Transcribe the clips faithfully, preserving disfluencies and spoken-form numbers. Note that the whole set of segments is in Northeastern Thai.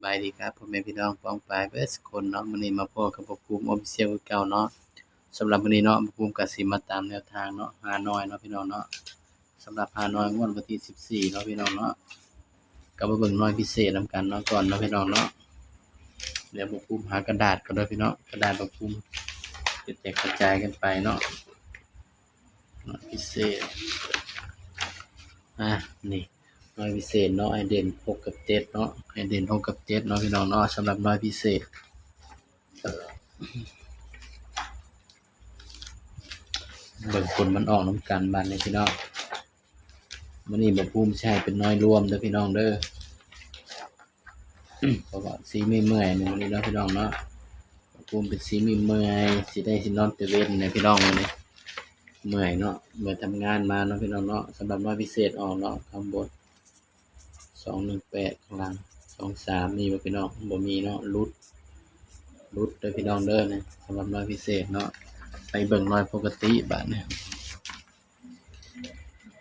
บายดีครับ พ่อแม่พี่น้องป้องปายเบิดสุคนเนาะ มื้อนี้มาพ้อกับบ่าวภูมิ Official คือเก่าเนาะ สำหรับมื้อนี้เนาะ บ่าวภูมิก็สิมาตามแนวทางเนาะ ฮานอยเนาะพี่น้องเนาะ สำหรับฮานอยงวดวันที่สิบสี่เนาะพี่น้องเนาะ ก็มาเบิ่งหน่วยพิเศษนำกันเนาะก่อนเนาะพี่น้องเนาะ เดี๋ยวบ่าวภูมิหากระดาษก่อนเด้อพี่น้อง กระดาษบ่าวภูมิกระจายกระจายกันไปเนาะ หน่วยพิเศษ อ่ะ นี่ หน่วยพิเศษเนาะ ให้เด่นหกกับเจ็ดเนาะ ให้เด่นหกกับเจ็ดเนาะพี่น้องเนาะ สำหรับหน่วยพิเศษ เบิ่งผลมันออกนำกันบาดนี้พี่น้อง มื้อนี้บ่าวภูมิสิให้เป็นหน่วยรวมเด้อพี่น้องเด้อ เพราะว่าสิเมื่อยๆมื้อนี้เนาะพี่น้องเนาะ บ่าวภูมิเป็นสิเมื่อยๆ สิได้สินอนแต่เว็นเนี่ยพี่น้อง มื้อนี้เมื่อยเนาะ เมื่อยทำงานมาเนาะพี่น้องเนาะ สำหรับหน่วยพิเศษออกเนาะ ข้างบน สองหนึ่งแปด ข้างล่าง สองสาม มีบ่พี่น้อง บ่มีเนาะ หลุด หลุดเด้อพี่น้องเด้อ นี่สำหรับหน่วยพิเศษเนาะ ไปเบิ่งหน่วยปกติบาดนี้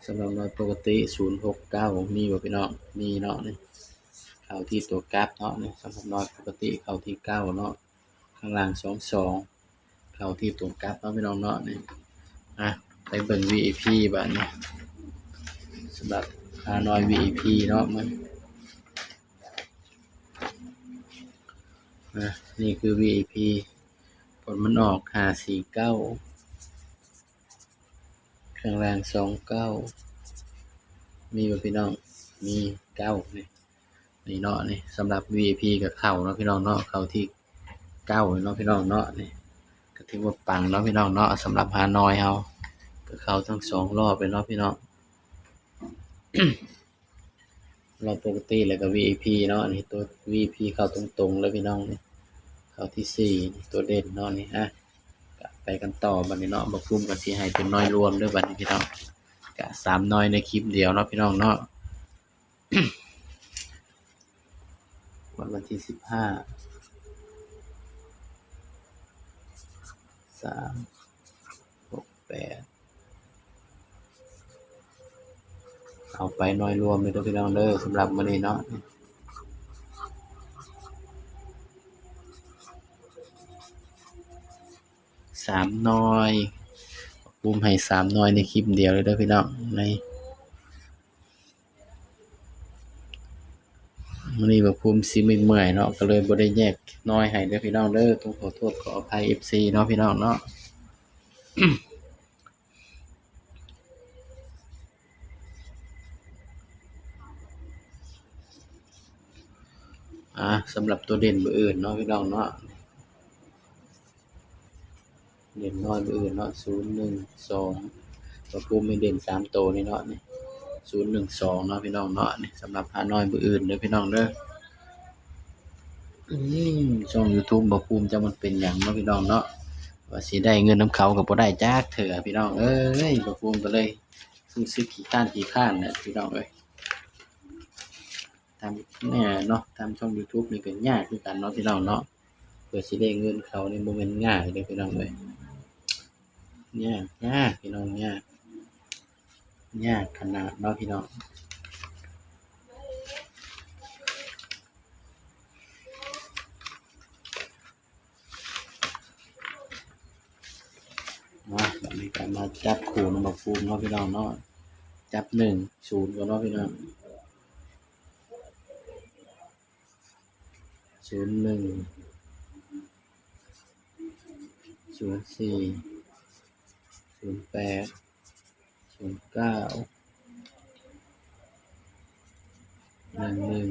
สำหรับหน่วยปกติ ศูนย์หกเก้า มีบ่พี่น้อง มีเนาะ นี่เข้าที่ตัวกลับเนาะ นี่สำหรับหน่วยปกติเข้าที่เก้าเนาะ ข้างล่าง สองสอง เข้าที่ตัวกลับเนาะพี่น้องเนาะ นี่ อ่ะ ไปเบิ่ง วี ไอ พี บาดนี้ สำหรับฮานอย วี ไอ พี เนาะ มัน อ่ะ นี่คือ วี ไอ พี ผลมันออก ห้าสี่เก้า ข้างล่าง สองเก้า มีบ่พี่น้อง มี เก้า นี่ นี่เนาะ นี่สำหรับ วี ไอ พี ก็เข้าเนาะพี่น้องเนาะ เข้าที่เก้าเนาะพี่น้องเนาะ นี่ก็ถือว่าปังเนาะพี่น้องเนาะ สำหรับฮานอยเฮา ก็เข้าทั้งสองรอบเลยเนาะพี่น้อง รอบปกติแล้วก็ วี ไอ พี เนาะ นี่ตัว วี ไอ พี เข้าตรงๆเลยพี่น้อง นี่เข้าที่สี่ ตัวเด่นเนาะ นี่ อ่ะ ก็ไปกันต่อบาดนี้เนาะ บ่าวภูมิก็สิให้เป็นหน่วยรวมเด้อบาดนี้พี่น้อง ก็สามหน่วยในคลิปเดียวเนาะพี่น้องเนาะ วัน วันที่สิบห้า สาม หก แปด เอาไปหน่วยรวมเลยเด้อพี่น้องเด้อ สำหรับมื้อนี้เนาะ สามหน่วย บ่าวภูมิให้สามหน่วยในคลิปเดียวเลยเด้อพี่น้อง ใน มื้อนี้บ่าวภูมิสิเมื่อยๆเนาะ ก็เลยบ่ได้แยกหน่วยให้เด้อพี่น้องเด้อ ต้องขอโทษขออภัย เอฟซี เนาะพี่น้องเนาะ อ่า สำหรับตัวเด่นมื้ออื่นเนาะพี่น้องเนาะ เด่นหน่วยมื้ออื่นเนาะ ศูนย์หนึ่งสอง บ่าวภูมิมีเด่นสามตัวนี่เนาะ นี่ ศูนย์หนึ่งสอง เนาะพี่น้องเนาะ นี่สำหรับฮานอยมื้ออื่นเด้อพี่น้องเด้อ อืม ช่อง YouTube บ่าวภูมิจักมันเป็นหยังเนาะพี่น้องเนาะ ว่าสิได้เงินนำเขาก็บ่ได้จักเทื่อพี่น้องเอ้ย บ่าวภูมิก็เลยรู้สึกขี้คร้านขี้คร้านแหละพี่น้องเอ้ย ตามเนี่ยเนาะ ตามช่อง YouTube นี่ก็ยากคือกันเนาะพี่น้องเนาะ เพื่อสิได้เงินเขานี่บ่แม่นง่ายเด้อพี่น้องเอ้ย ยาก ยากพี่น้อง ยาก ยากขนาดเนาะพี่น้อง มา บัดนี้ก็มาจับคู่นำบ่าวภูมิเนาะพี่น้องเนาะ จับ หนึ่งศูนย์ ก่อนเนาะพี่น้อง ศูนย์หนึ่ง ศูนย์สี่ ศูนย์แปด ศูนย์เก้า หนึ่งหนึ่ง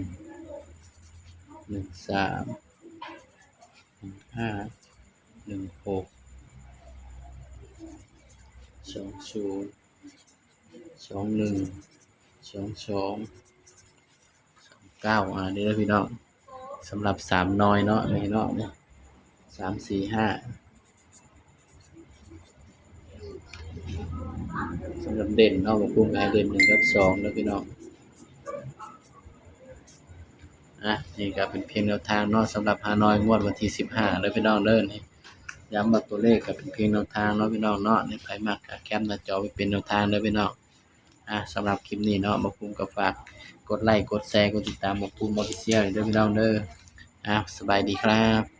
หนึ่งสาม หนึ่งห้า หนึ่งหก สองศูนย์ สองหนึ่ง สองสอง สองเก้า อ่า นี่เด้อพี่น้อง สำหรับสามหน่วยเนาะ นี่เนาะ นี่ สาม สี่ ห้า สำหรับเด่นเนาะ บ่าวภูมิก็ให้เด่น หนึ่ง กับ สอง เด้อพี่น้อง อ่ะ นี่ก็เป็นเพียงแนวทางเนาะ สำหรับฮานอยงวดวันที่สิบห้าเด้อพี่น้องเด้อ นี่ ย้ำว่าตัวเลขก็เป็นเพียงแนวทางเนาะพี่น้องเนาะ นี่ ไผมักก็แคปหน้าจอไว้เป็นแนวทางเด้อพี่น้อง อ่ะ สำหรับคลิปนี้เนาะ บ่าวภูมิก็ฝาก กดไลค์ กดแชร์ กดติดตามบ่าวภูมิ Official เด้อพี่น้องเด้อ อ่ะ สบายดีครับ